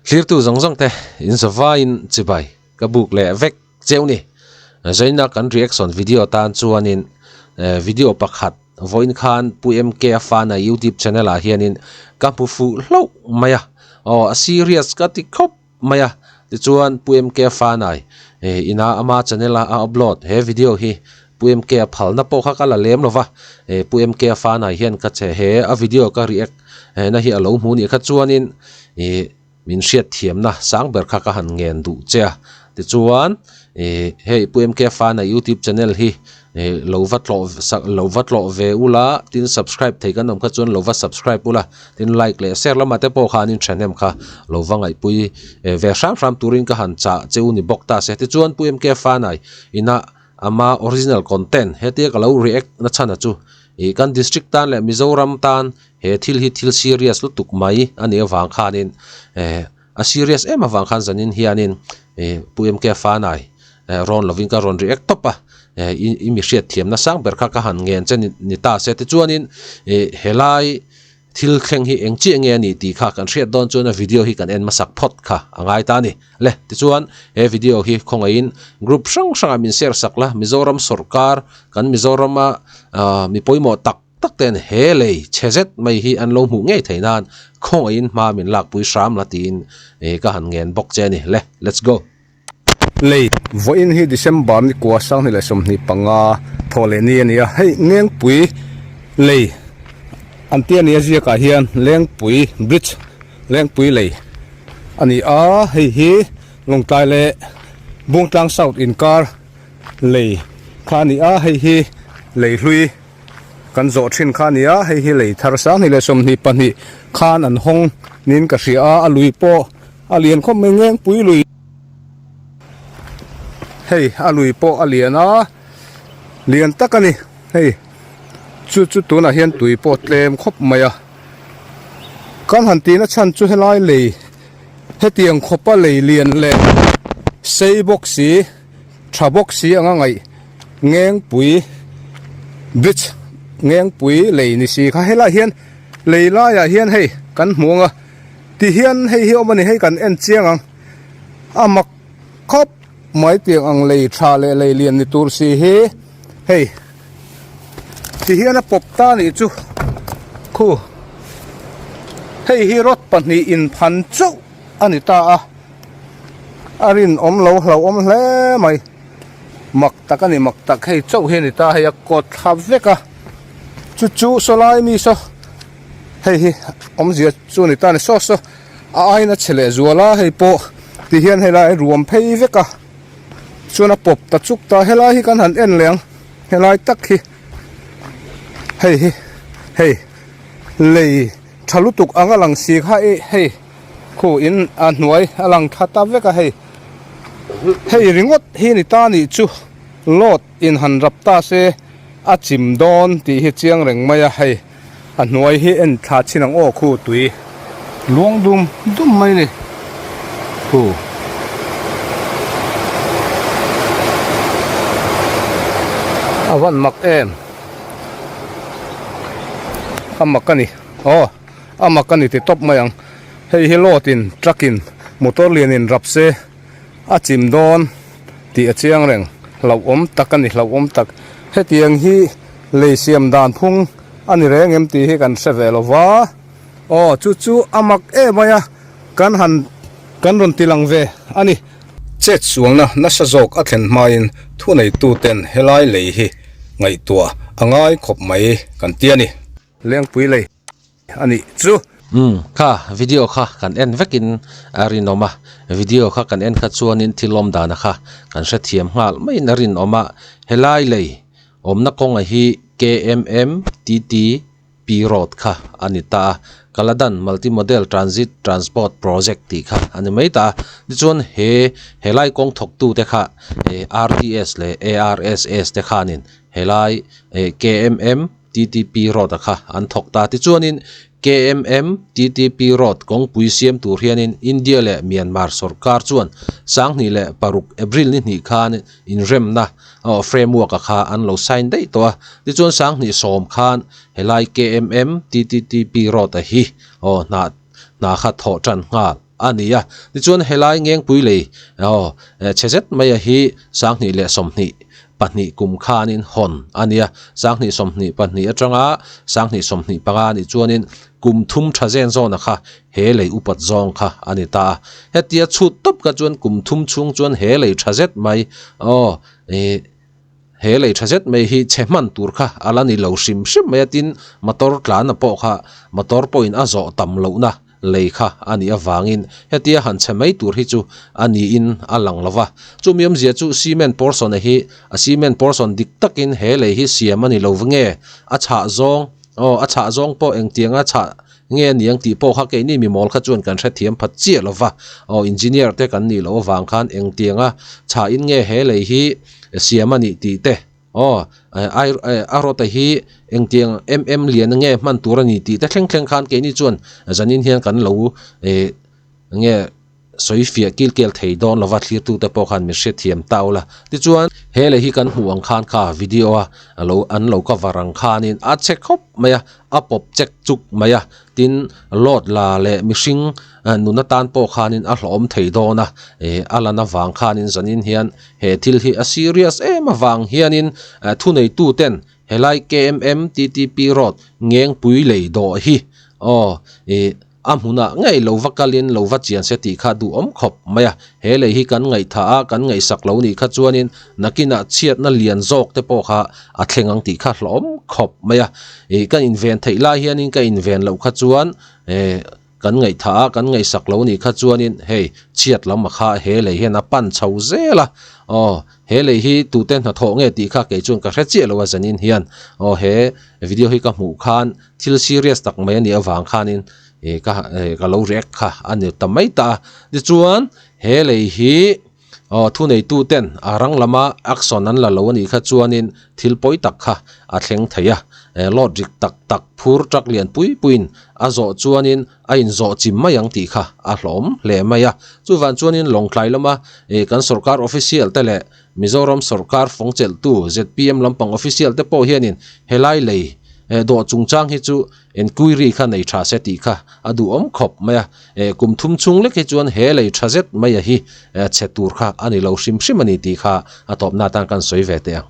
Thlirtu zawng zawng te in zavaiin chibai ka buk leh vek cheu ni. Zaina kan reaction video tan chuanin video pakhat vawiin khan Pu MK a fana youtube channel ah hianin ka hmu fuh hlauh mai a, aw a serious ka ti khawp mai a. Tichuan Pu MK a fanai ina ama channel a a upload he video hi Pu MK a phalna pawh kha ka la lem lo va, Pu MK a fanai hian ka che he a video ka react na hi a lo hmu nih kha chuanin ih min hriat thiamna sang ber kha ka han ngen duh che a. Tichuan ih hei Pu MK a fanai youtube channel hi ih lo va tlawh sak lo va tlawh ve ula tin subscribe thei kan awm kha chuan lo va subscribe ula tin like leh share lamah te pawh khan in thahnem kha lo va ngaihpui ve hram hram turin ka han chah che u ni bawk ta se. Tichuan Pu MK a fanai ina Ama original content hetia ka lo react na chhan a chu ih kan district tan leh Mizoram tan he thil hi thil serious lutuk mai a nih avang khanin eh a serious em avang khan zanin hianin ih Pu MK Fanai eh rawn lovin ka rawn react tawp a eh i mi hriat thiamna sang ber kha ka han ngen che ni ta se tichuanin ih helai Thil thleng hi eng chiah nge a nih tih kha kan hriat dawn chuan a video hi kan en hmasak phawt kha a ngai ta a ni. Le, tichuan he video hi khawngaihin group hrang hrangah min share sak la, Mizoram sawrkar, kan Mizorama mi pawimawh tak tak ten he lei chhe zet mai hi an lo hmuh ngei thei nan khawngaihin hma min lakpui hram la tiin ka han ngen bawk che a ni. Le, let's go. Lei, vawiin hi December ni kua 2025 thawh leh ni a ni a, hei Ngengpui lei an tia ni a ziakah hian Lengpui Bridge, Lengpui lei a ni a, hei hi Lawngtlai leh Bungtlang South inkar lei kha a ni a, hei hi lei hlui kan zawh thin kha a ni a, hei hi lei thar 2022 khan an hawng niin ka hria a, a lui pawh a lian khawp mai Ngengpui lui. Hei a lui pawh a lian a lian tak a ni hei chu chu tunah hian tui pawh tlem khawp mai a kan han tihna chhan chu helai lei hetiang khawpa lei lian leh sei bawk si tha bawk si anga ngaih Ngengpui bridge Ngengpui lei ni si kha helaiah hian lei laiah hian hei kan hmu ang a tihian hei hi awm a ni hei kan en chiang ang. A mak khawp mai tiang ang lei tha leh lei lian ni tur si hi hei ti hian a pawp ta nih chu khu hei hi rod pahnih inphan chauh a ni ta a a rinawm lo hlauhawm hle mai mak tak a ni mak tak hei chauh hi a ni ta hei a kawt thla vek a chu chu saw lai mi saw hei hi awmzia chu a ni ta a ni saw saw. A aina chhe leh zual a hei pawh ti hian helai a ruam phei vek a chuan a pawp ta chuk ta helai hi kan han en leh ang helai tak hi hei hi hei lei tha lutuk ang a lang si kha ih hei khu in a hnuai a lang tha ta vek a hei hei ringawt hi ni ta nih chu load in han rap ta se a chim dawn tih hi chiang reng mai a hei. A hnuai hi en thla chin ang aw khu tui luang dum dum mai ni khu. A van mak em a mak a ni aw a mak a ni ti tawp mai ang hei hi load in truck in motor lian in rap se a chim dawn tih a chiang reng hlauhawm tak a ni hlauhawm tak hetiang hi lei siam dan phung a ni reng em tih hi kan hre ve lo va aw chu chu a mak em mai a kan han kan rawn ti lang ve a ni. Chet sualna nasa zawk a thlen hmain thuneituten helai lei hi ngaihtuah a ngai khawp mai kan ti a ni. Lengpui lei. a nih chu. Umm kha video kha kan en vekin a rinawm a, video kha kan en kha chuanin thil awm dana kha kan hrethiam nghal maiin a rinawm a, helai lei awmna kawnga hi KMMTTP road kha a ni ta a, Kaladan Multi Model Transit Transport Project tih kha a ni mai ta a, tichuan he helai kawng thawktute kha RTS leh ARSS te khanin helai KMM TTP Road a kha an thawk ta. Tichuanin KMM TTP Road kawngpui siam tur hianin India leh Myanmar sawrkar chuan 26 April ni hnih khan inremna framework a kha an lo sign daih tawh a. Tichuan 2010 khan helai KMM TTTP Road a hi hna kha thawh tan nghal. a ni a. Tichuan helai Ngengpui lei aw chhe zet maia hi 2022 kum khanin hawn a ni a. 2022 atanga 2025 nih chuanin kum thum tha zen zawna kha he lei upat zawng kha a ni ta a. Hetia chhut tawp kha chuan kum thum chhung chuan he lei tha zet mai aw ih He lei tha zet mai hi chhe hman tur kha a la ni lo hrim hrim mai a, tin motor tlanna pawh kha motor pawhin a zawh tam lohna lei kha a nih avangin hetia han chhe mai tur hi chu a niin a lang lo va. Chumi awmzia chu cement portion a hi a cement portion dik takin he lei hi siam a ni lo nge a chhah zawng aw a chhah zawng pawh engtianga chhah nge a niang tih pawh kha keini mimawl kha chuan kan hrethiam phat chiah lo va, aw engineer te kan nih loh avang khan engtianga chhahin nge he lei hi siam a nih tih te, aw ai a rawta hi engtiang em em lian nge hman tur a ni tih te thleng thleng khan keini chuan zanin hian kan lo eh nge. Sawi fiah kil kel thei dawn lova thlirtute pawh khan min hrethiam ta ula. Tichuan, he lei hi kan hmuh ang khan kha video a lo an lo cover ang khanin a che khawp mai a, a pawp chek chuk mai a. Tin, load la leh mihring nun atan pawh khanin a hlawhawm thei dawn a, eh a lan avang khanin zanin hian he thil hi a serious em avang hianin thuneituten helai KMM TTP road Ngengpui lei dawh hi aw ih A hmunah ngei lo va kalin lo va chian se tih kha duhawm khawp mai a, he lei hi kan ngaihthah a, kan ngaihsak lo nih kha chuanin nakinah chhiatna lian zawk te pawh kha a thleng ang tih kha hlawhawm khawp mai a. Ih ka inven theih lai hianin ka inven loh kha chuan eh kan ngaihthah a, kan ngaihsak lo nih kha chuanin hei chhiat lam a kha he lei hian a pan chho zel a, aw he lei hi tute hnathawh nge tih kha kei chuan ka hre chiah lo a zanin hian aw he video hi ka hmuh khan Thil serious tak mai a nih avang khanin ih ka ih ka lo react kha a ni ta mai ta a. Tichuan he lei hi aw thuneitu ten a rang lama action an la lo a nih kha chuanin thil pawi tak kha a thleng thei a. Eh load rik tak tak phur truck lian pui puiin a zawh chuanin a inzawh chim mai ang tih kha a hlawm hle mai a. Chuvang chuanin Lawngtlai lama ih kan sorkar official te leh Mizoram sorkar fawngchelhtu zpm lampang official te pawh hianin helai lei dawh chungchang hi chu enquiry kha nei tha se tih kha a duhawm khawp mai a, kum thum chhung lek hi chuan he lei tha zet mai a hi chhe tur kha a ni lo hrim hrim a ni tih kha a tawpna atan kan sawi ve teh ang.